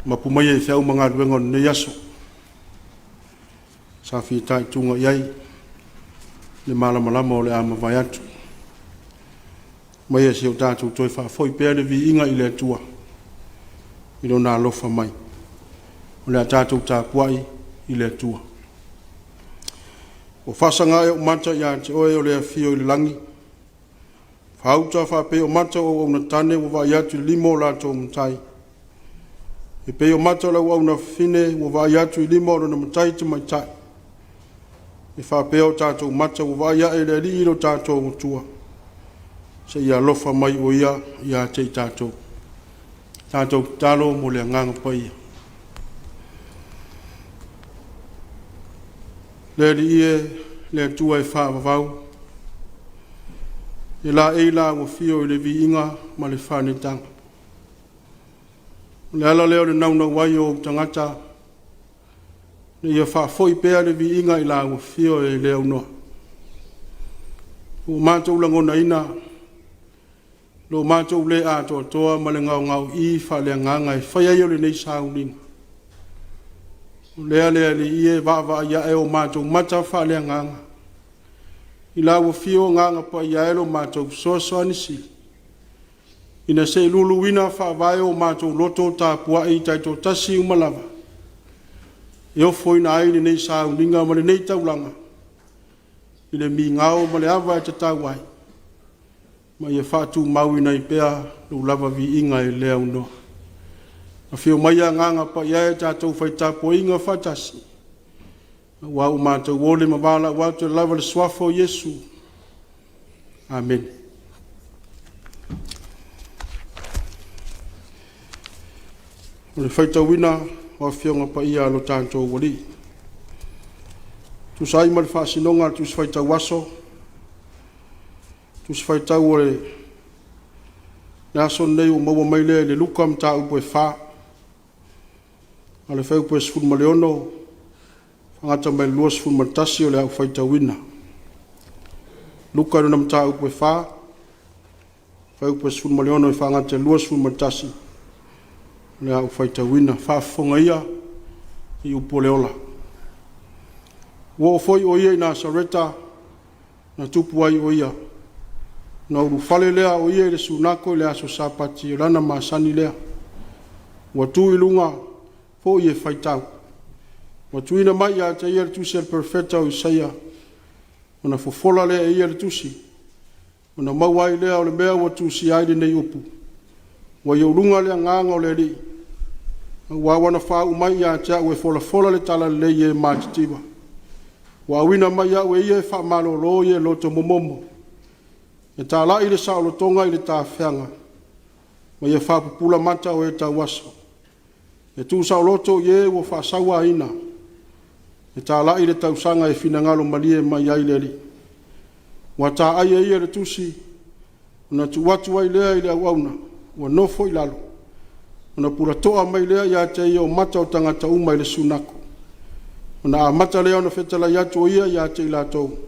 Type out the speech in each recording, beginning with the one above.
Mapu maia i feau ma galuega o lenei aso sa fitaituga i ai le malamalama o le a mavae atu. Aumaia se i o tatou toe faafoi pea le viiga i le Atua i Lona alofa mai. O le a tatou tapuai i le Atua. Ua faasaga ē ou mata ia te Oe o le afio i le lagi, faauta faapei o mata o auauna tane ua vaai atu i le lima o latou matai. E pei o mata o le auauna faafine ua vaai atu i lima o lona matai tamaitai. E faapea o tatou mata ua vaai ae i le Alii lo tatou Atua, seia alofa mai o Ia ia te i tatou. Tatou tatalo mo le Agaga Paia. Le Alii e, le Atua e faavavau, e laei Lau Afio i le viiga ma le faaneetaga. O le ala lea o le naunau ai o Ou tagata ina ia faafoi pea le viiga i Lau Afio e le aunoa. Ua matou lagonaina lo matou le atoatoa ma le gaogaoii faaleagaga e fai ai o lenei sauniga. O lea le Alii e, vaavaai ae o matou mata faaleagaga i Lau Afio Agaga Paia e, lo matou fesoasoani sili ina se i luluina faavae o matou loto tapuai taitoatasi uma lava e ofoina ai lenei sauniga ma lenei taulaga i le migao ma le ava e tatau ai, ma ia faatumauina ai pea lou lava viiga e le aunoa. Afio maia Agaga Paia e, tatou fai tapuaiga faatasi aua ua matou ole ma valaau atu e lava le Suafa o Iesu. Amene. O le faitauina o Afioga Paia a lo tatou Alii. E tusa ai ma le faasinoga a le Tusi Faitau Aso, Tusi Faitau o le aso lenei ua maua mai lea i le Luka mataupu e 4, mai le fuaiupu e 16 faagata mai le 21 o le a ou faitauina. Luka lona mataupu e 4, fuaiupu e 16 e faagata i le 21 o le a ou faitauina. Faafofoga ia i upu o le ola. Ua oo foi o Ia i Nasareta na tupu ai o Ia. Ona ulufale lea o Ia i le sunago i le aso Sapati o lana masani lea. Ua tu i luga foi e faitau. Ua tuuina mai ia te Ia le tusi a le Perofeta o Isaia. Ona fofola lea e Ia le tusi, ona maua ai lea o le mea ua tusia ai lenei upu: Ua i ou luga le Agaga o le Alii, aua ua na faauu mai ia te a'u e folafola le Talalelei i e matitiva. Ua auina mai a'u e Ia e faamalolo e loto momomo, e talai le saolotoga i le tafeaga, ma ia faapupula mata o e tauaso, e tuusaoloto i e ua faasauaina, e talai le tausaga e finagalo malie mai ai le Alii.” Ua ta ai e Ia le tusi, ona tuu atu ai lea i le auauna, ua nofo i lalo. Ona tulatoa mai lea ia te ia o mata o tagata uma i le sunago. Ona amata lea ona fetalai atu o Ia ia te i latou: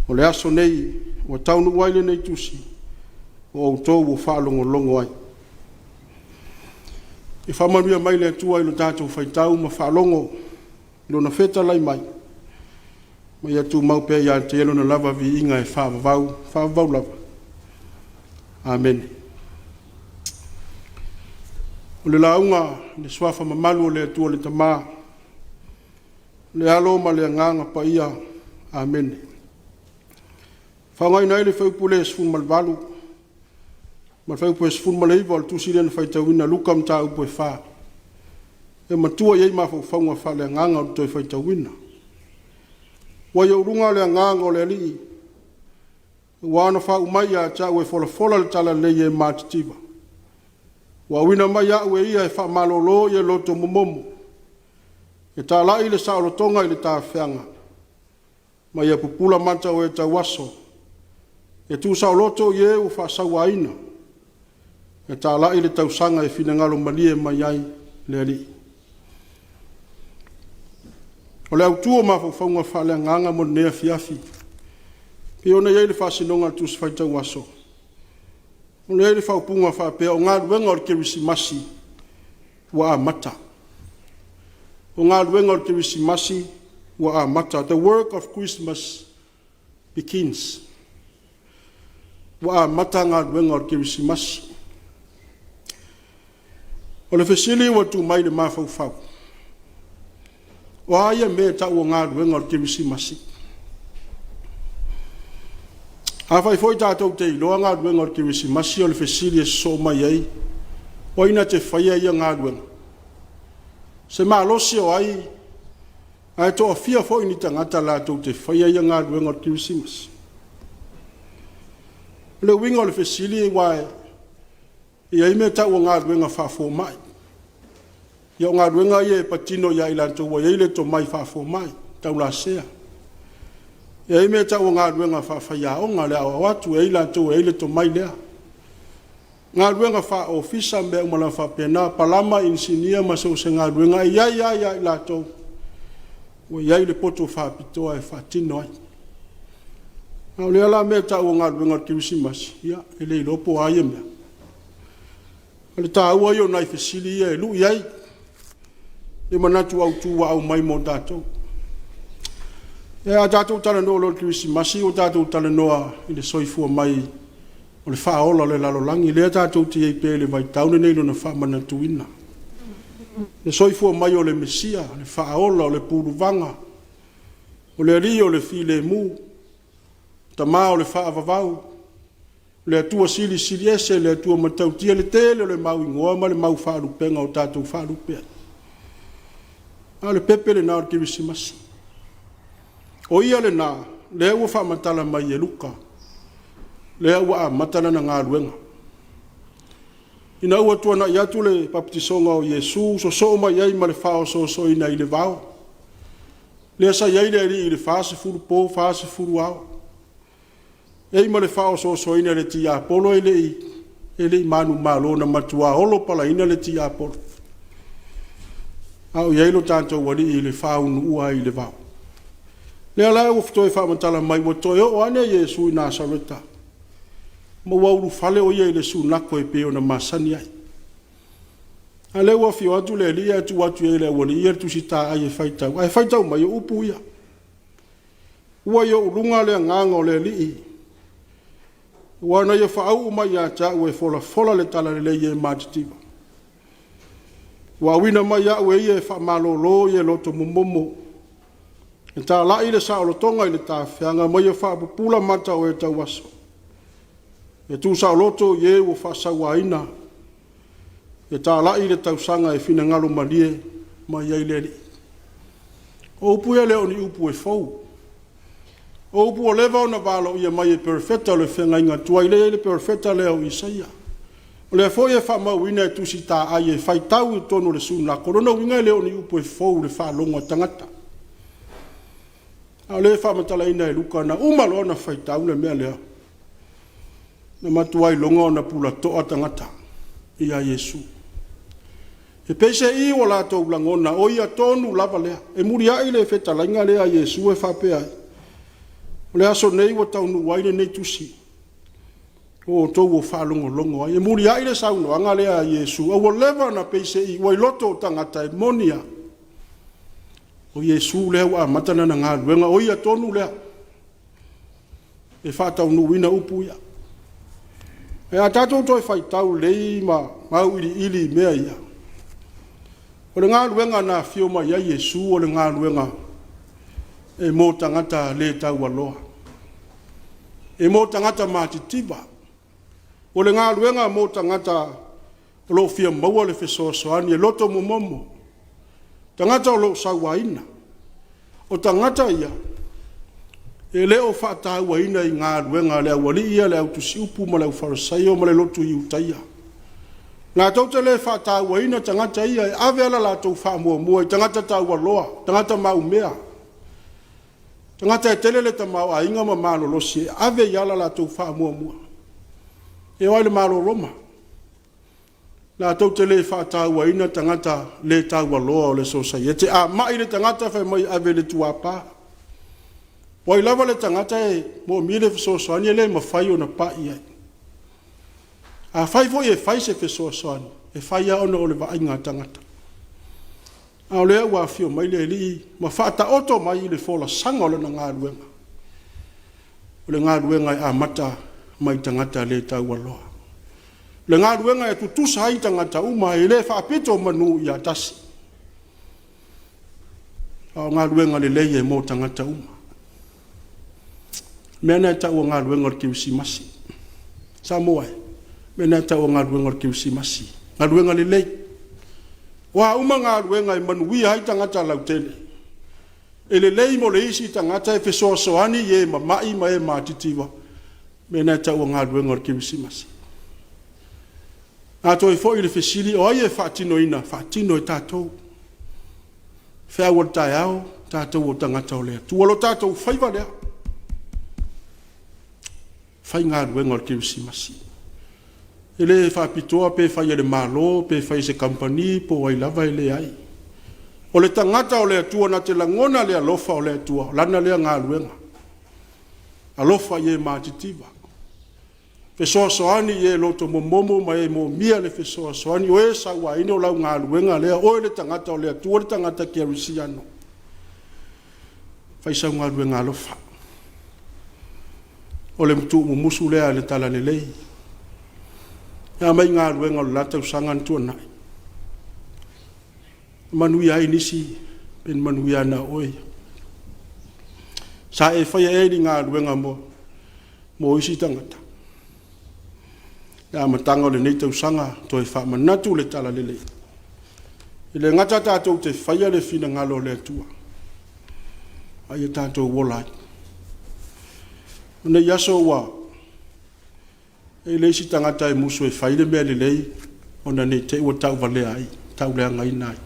“O le aso lenei ua taunuu ai lenei tusi ua outou ua faalogologo ai.” Ia faamanuia mai le Atua i le tatou faitau ma faalogo i Lona fetalai mai, ma ia tumau pea ia te Ia Lona lava viiga e faavavau, faavavau lava. Amene. O le lauga i le Suafa mamalu o le Atua le Tama, le Alo ma le Agaga Paia. Amene. E faaaogaina ai le fuaiupu lea e 18 ma le fuaiupu e 19 o le Tusi lea na faitauina Luka mataupu e 4, e matua i ai mafaufauga faaleagaga o le toe faitauina. Ua i ou luga le Agaga o le Alii ua na faauu mai ia te a'u e folafola le Talalelei i e matitiva. Ua auina mai a'u e Ia e faamalolo e loto momomo, e talai le saolotoga i le tafeaga, ma ia pupula mata o e tauaso, e tuusaoloto i e ua faasauaina, e talai le tausaga e finagalo malie mai ai le Alii. O le autu o mafaufauga faaleagaga mo lenei afiafi e pei ona i ai le faasinoga a le Tusi Faitau Aso, o lo o i ai le faaupuga faapea, o galuega o le Kerisimasi ua amata. O galuega o le Kerisimasi ua amata. The work of Christmas begins. Ua amata galuega o le Kerisimasi. O le fesili ua tu mai i le mafaufau, o a ia mea e tau o galuega o le Kerisimasi? Afai foi tatou te iloa galuega o le Kerisimasi, o le fesili e sosoo mai ai, o ai na te faia ia galuega? O se malosi o ai ae toafia foi ni tagata latou te faia ia galuega o le Kerisimasi? O le uiga o le fesili aua e i ai mea e tau o galuega faafomai. Ia o galuega ia e patino ia i latou ua i ai le tomai faafomai taulasea. E i ai mea e tau o galuega faafaiaoga, le aoao atu, e i ai latou e i ai le tomai lea. O galuega faaofisa ma mea uma lava faapena, palama, inisinia ma so o se galuega, e i ai lava ia i latou ua i ai le poto faapitoa e faatino ai. A o lea la mea e tau o galuega o le Kerisimasi, ia e le iloa po o a ia mea. O le taua ia o nai fesili ia e lui ai le manatu autu ua aumai mo tatou. Ia a tatou talanoa loa i le Kerisimasi ua tatou talanoa i le soifua mai o le Faaola o le lalolagi, lea tatou te i ai pea i le vaitau lenei i lona faamanatuina. Le soifua mai o le Mesia, le Faaola, o le Puluvaga, o le Alii o le Filemu, Tama o le Faavavau, le Atua Silisili Ese, le Atua Matautia, le tele o le mau igoa ma le mau faalupega ua tatou faalupe ai. A o le pepe lena o le Kerisimasi. O Ia lena lea ua faamatala mai e Luka, lea ua amata lana galuega. Ina ua tuanai atu le papatisoga o Iesu sosoo mai ai ma le faaosoosoina i le vao, lea sa i ai le Alii i le 40 po 40 ao, e i ai ma le faaosoosoina e le tiapolo, e le i manumalo na matua olo palaina le tiapolo a o i ai lo tatou Alii i le faaunuua ai i le vao. O lea la ua toe faamatala mai ua toe oo ane Iesu i Nasareta ma ua ulufale o Ia i le sunago e pei ona masani ai. A o lea ua afio atu le Alii ae tuu atu i ai e le aualii ia le Tusi Taaai e faitau, ae faitau mai, o upu ia; “Ua i ou luga le Agaga o le Alii, ua na ia faauu mai ia te au e folafola le talalelei i e matitiva. Ua auina mai au e Ia e faamalolo e loto momomo, e talai le saolotoga i le tafeaga ma ia faapupula mata o e tauaso, e tuusaoloto i e ua faasauaina, e talai le tausaga e finagalo malie mai ai le Alii.” O upu ia e le o ni upu e fou, o upu ua leva ona valoia mai e Perofeta o le feagaiga tuai, lea e i ai le Perofeta lea o Isaia. O lea foi e faamauina e Tusi Taaai e faitau i totonu o le sunago. O lona uiga e le o ni upu e fou i le faalogo a tagata. A o lea e faamatalaina e Luka, na uma loa ona faitau le mea lea, na matua iloga ona pulatoa tagata ia Iesu. E peiseai ua latou lagona, o Ia tonu lava lea. E muliai le fetalaiga lea a Iesu e faapea ai, “O le aso nei ua taunuu ai lenei Tusi ua outou o faalogologo ai.” E muliai le saunoaga lea a Iesu, a ua leva ona peisei ua i loto o tagata e moni lava, o Iesu lea ua amata lana galuega, o Ia tonu lea e faataunuuina upu ia. Ae a tatou toe faitau lelei ma auiliili i mea ia, o le galuega na afio mai ai Iesu o le galuega e mo tagata le taualoa, e mo tagata matitiva. O le galuega mo tagata o lo o fia maua le fesoasoani, e loto momomo, tagata o lo o sauaina. O tagata ia e le o faatauaina i galuega a le aualii ia, le Au Tusiupu ma le Aufalesaio ma le lotu Iutaia. Latou te le faatauaina tagata ia, e ave lava le latou faamuamua i tagata taualoa, tagata maumea, tagata e tele le tamaoaiga ma malolosi e ave i ai le latou faamuamua. E oo lava i le Malo o Roma, latou te le faatauaina tagata le taualoa o le sosaiete. A mai le tagata fai mai e ave i le tuapa. O ai lava le tagata e moomia le fesoasoani e le mafai ona pai i ai. Afai foi e fai se fesoasoani, e fai lava ona o le vaaiga a tagata. A o lea ua afio mai le Alii ma faataoto mai le folasaga o Lana galuega, o le galuega e amata mai tagata le taualoa. O le galuega e tutusa ai tagata uma, e le faapito manu ia tasi, a o galuega lelei e mo tagata uma. O le mea lena e tau o le galuega o le Kerisimasi. Samoa e, o le mea lena e tau o le galuega o le Kerisimasi, galuega lelei. O a uma galuega e manuia ai tagata lautele, e lelei mo le isi tagata e fesoasoani i e mamai ma e matitiva, o le mea lena e tau o le galuega o le Kerisimasi. A toe foi le fesili o ai e faatinoina? E faatino e tatou. Feau o le taeao, o tatou o tagata o le Atua. O lo tatou faiva lea, fai galuega o le Kerisimasi. E le faapitoa pe fai e le Malo pe fai e se kamupani po o ai lava, e leai. O le tagata o le Atua na te lagona le alofa o le Atua, o lana lea galuega, alofa i e matitiva, fesoasoani i e loto momomo ma e moomia le fesoasoani. O e sauaina, o lau galuega lea, oe le tagata o le Atua, le tagata kerisiano, fai sau galuega alofa. O le tuumumusu lea o le talalelei. A mea i galuega o le la tausaga na tuanai? Na manuia ai nisi pe na manuia lava na o oe ia? Sa e faia ea ni galuega mo isi tagata? Le amataga o lenei tausaga, toe faamanatu le talalelei. E le gata tatou te faia le finagalo o le Atua, a ia tatou ola ai. O nei aso ua i ai le isi tagata e musu e fai le mea lelei ona ne i te i ua tauvalea ai, tauleagaina ai.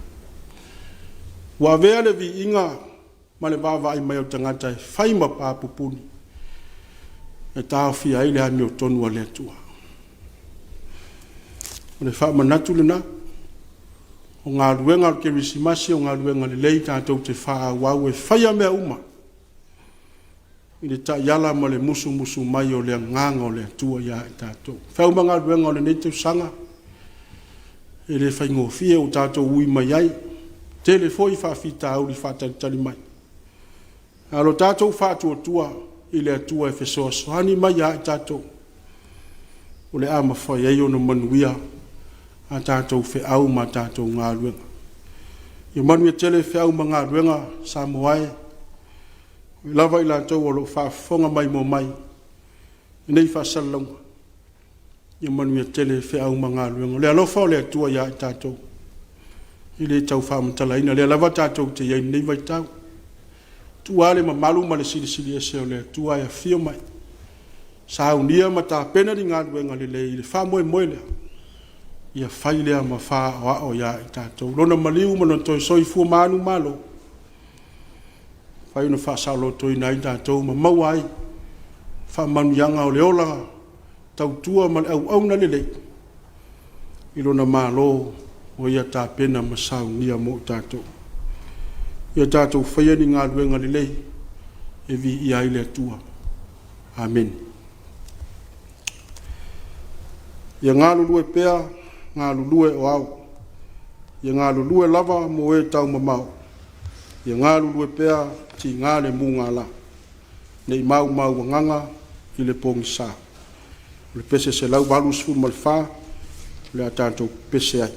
Ua avea le viiga ma le vaavaai mai o tagata e fai ma pa pupuni e taofia ai le amiotonu a le Atua. O le faamanatu lena, o galuega o le Kerisimasi o galuega lelei tatou te faaauau e faia mea uma i le taiala ma le musumusu mai o le Agaga o le Atua ia i tatou. O feau ma galuega o lenei tausaga, e le faigofie, ua tatou ui mai ai, tele foi faafitauli faatalitali mai, a o lo tatou faatuatua i le Atua e fesoasoani mai ia i tatou o le a mafai ai ona manuia a tatou feau ma a tatou galuega. Ia manuia tele feau ma galuega Samoa e, e ui lava i latou o lo o faafofoga maimoa mai i nei faasalalauga, ia manuia tele feau ma galuega. O le alofa o le Atua ia i tatou, e le tau faamatalaina, o lea lava tatou te i ai i lenei vaitau. E tuua le mamalu ma le Silisili Ese o le Atua ae afio mai, saunia ma tapena ni galuega lelei i le faamoemoe lea, ia fai lea ma faaoao ia i tatou. Lona maliu ma Lona toe soifua manumalo, e mafai ona faasaolotoina ai tatou ma maua ai faamanuiaga o le ola tautua ma le auauna lelei i Lona Malo ua Ia tapena ma saunia mo i tatou. Ia tatou faia ni galuega lelei e viia ai le Atua. Amene. Ia galulue pea, galulue o ao, ia galulue lava mo e taumamao, ia galulue pea, tiga le mugala, ne i maumau agaga i le pogisa. O le pese 184 o le a tatou pepese ai.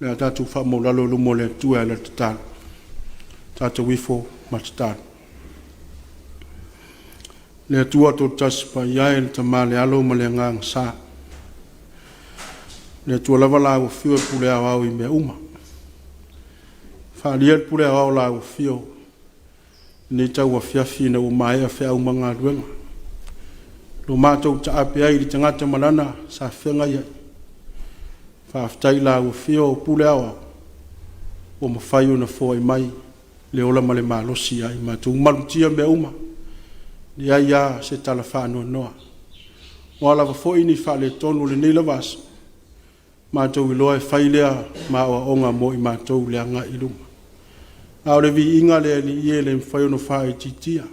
Le a tatou faamaualalo i luma o le Atua e ala i le tatalo. Tatou ifo ma tatalo. Le Atua Toatasi Paia e, le Tama, le Alo ma le Agaga Sa, le Atua lava Lau Afio e pule aoao i mea uma. Faaalia le pule aoao i Lau Afio i lenei tauafiafi ina ua maea feau ma galuega, ua matou taape ai i le tagata ma lana sa feagai ai. Faafetai i Lau Afio o pule aoao ua mafai ona foai mai le ola ma le malosi ia i matou, ua malutia mea uma, leai lava se tala faanoanoa. O a lava foi ni faaletonu o lenei lava aso, matou iloa e fai lea ma aoaoga mo i matou i le agai i luma. A o le viiga le Alii e le mafai ona faaitiitia,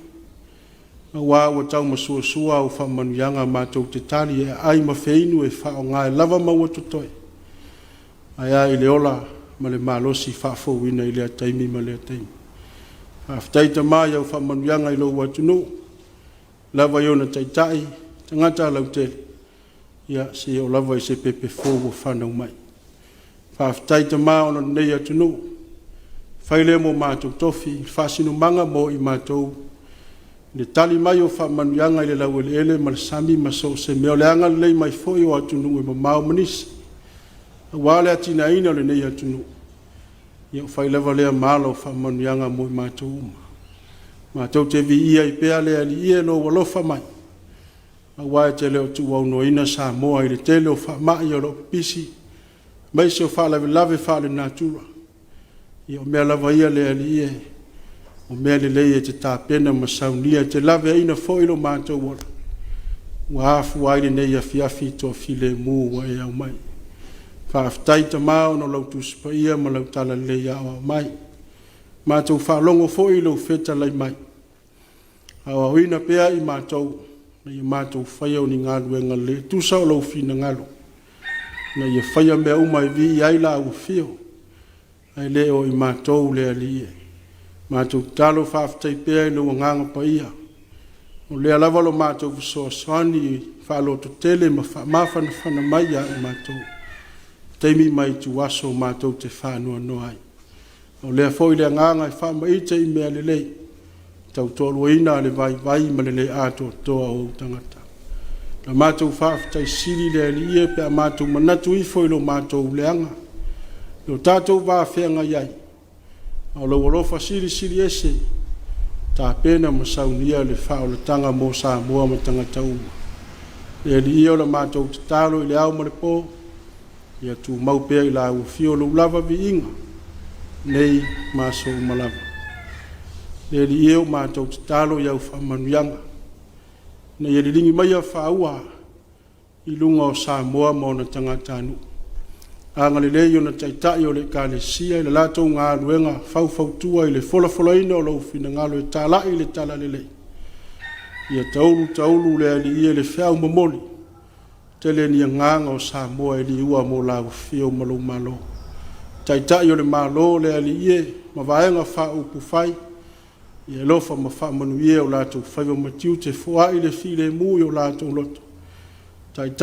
aua ua taumasoasoa au faamanuiaga matou te tali e aai ma feinu e faaaoga e lava ma ua totoe. Ae a i le ola ma le malosi faafouina i lea taimi ma lea taimi. Faafetai Tama i au faamanuiaga i lou atunuu, lava i ona taitai, tagata lautele, ia seia oo lava i se pepe fou ua fanau mai. Faafetai Tama ona o lenei atunuu, fai lea mo matou tofi, faasinomaga mo i matou i le tali mai o faamanuiaga i le laueleele ma le sami ma so o se mea. O le agalelei mai foi o atunuu e mamao ma nisi aua le atinaeina o lenei atunuu, ia ua fai lava lea ma ala o faamanuiaga mo i matou uma. Matou te viia ai pea le Alii e i Lou alofa mai, aua e te le o tuuaunoaina Samoa i le tele o faamai o lo o pipisi, aemaise o faalavelave faalenatura. Ia o mea lava ia le Alii e, o mea lelei e te tapena ma saunia, e te laveaiina foi lo matou ola, ua afua ai lenei afiafi toafilemu ua e aumai. Faafetai Tama ona o lau Tusi Paia ma lau Talalelei aoao mai. Ua matou faalogo foi i lou fetalai mai, aoaoina pea i matou ina ia matou faia o ni galuega lelei e tusa o lou finagalo, ina ia faia mea uma e viia ai Lau Afio ae le o i matou le Alii e. Matou tatalo faafetai pea i lou Agaga Paia, o lea lava lo matou fesoasoani faalototele ma faamafanafana mai ia i matou i taimi ma ituaso matou te faanoanoa ai. A o lea foi le agaga e faamaite i mea lelei, e tautoaluaina le vaivai ma le le atoatoa o ou tagata. O le matou faafetai sili le Alii e pe a matou manatu ifo i lo matou leaga, lo tatou va feagai ai, a o lou alofa silisili ese ua tapena ma saunia le faaolataga mo Samoa ma tagata uma. Le Alii e, o le matou tatalo i le ao ma le po, ia tumau pea i Lau Afio lou lava viiga nei ma aso uma lava. Le Alii e, ua matou tatalo i au faamanuiaga ina ia liligi maia faua i luga o Samoa ma ona tagatanuu. Agalelei i ona Taitai o le Ekalesia i le latou galuega faufautua i le folafolaina o lou finagalo e talai le Talalelei, ia taulu taulu le Alii e le feau momoli, tele ni agaga o Samoa e liua mo lau Afio ma lou Malo. Taitai o le Malo le Alii e ma Vaega Faaupufai, ia alofa ma faamanuia i o latou faiva ma tiute, foai le filemu i o latou loto. Taitai